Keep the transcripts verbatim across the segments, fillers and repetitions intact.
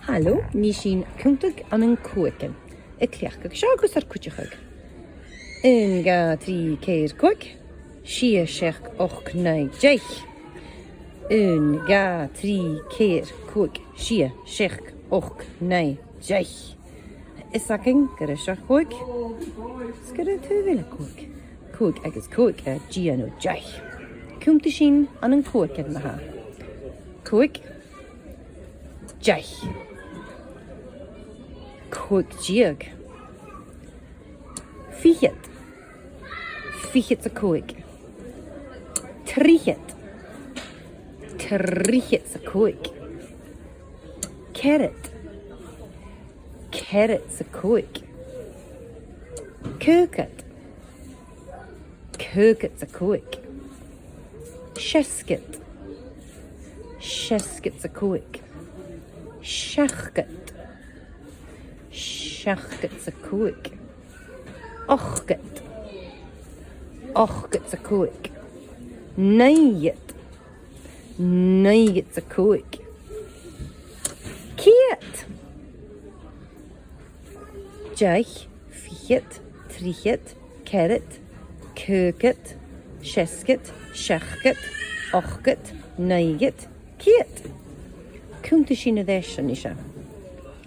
Halò, nì sinn cunntadh ann an còigean. A' cleachdadh seo gus ar cuideachadh. Aon, dhà, trì, ceithir, còig. Sia, seachd, ochd, naoi, deich. Aon, dhà, trì, ceithir, còig. Sia, seachd, ochd, naoi, deich. Is againn gur e seo còig. Is gur e taobh eile còig. Còig agus còig, a dhà no deich. Cunntaidh sinn ann an còigean ma-thà. Còig. Deich. Còig deug. Fichead. Fichead 's a còig. Trithead. Trithead 's a còig. Ceathrad. Ceathrad 's a còig. Caogad. Caogad 's a còig. Seasgad. Seasgad 's a còig. Seachdad. Seachdad 's a còig. Ochdad. Ochdad 's a còig. Naochad. Naochad 's a còig. Ceud. Deich, fichead, trithead, ceathrad, caogad, seasgad, seachdad, ochdad, naochad, ceud. Cunntaidh sinn air-ais a-nis e.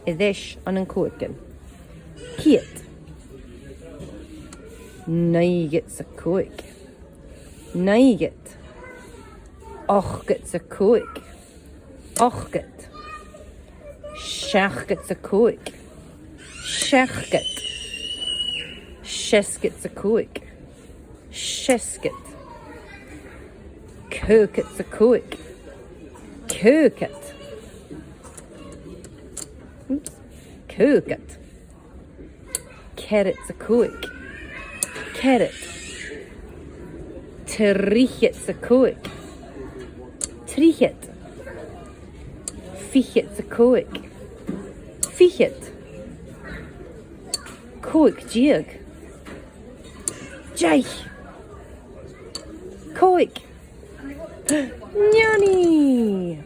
Air-ais ann an còigean. Ceud. Naochad 's a còig. Naochad. Ochdad 's a còig. Ochdad. Seachdad 's a còig. Seachdad. Seasgad 's a còig. Seasgad. Caogad 's a còig. Caogad. Oops. Caogad. Ceathrad 's a còig. Ceathrad. Trithead 's a còig. Trithead. Fichead 's a còig. Fichead. Còig deug. Deich. Còig. Neoni!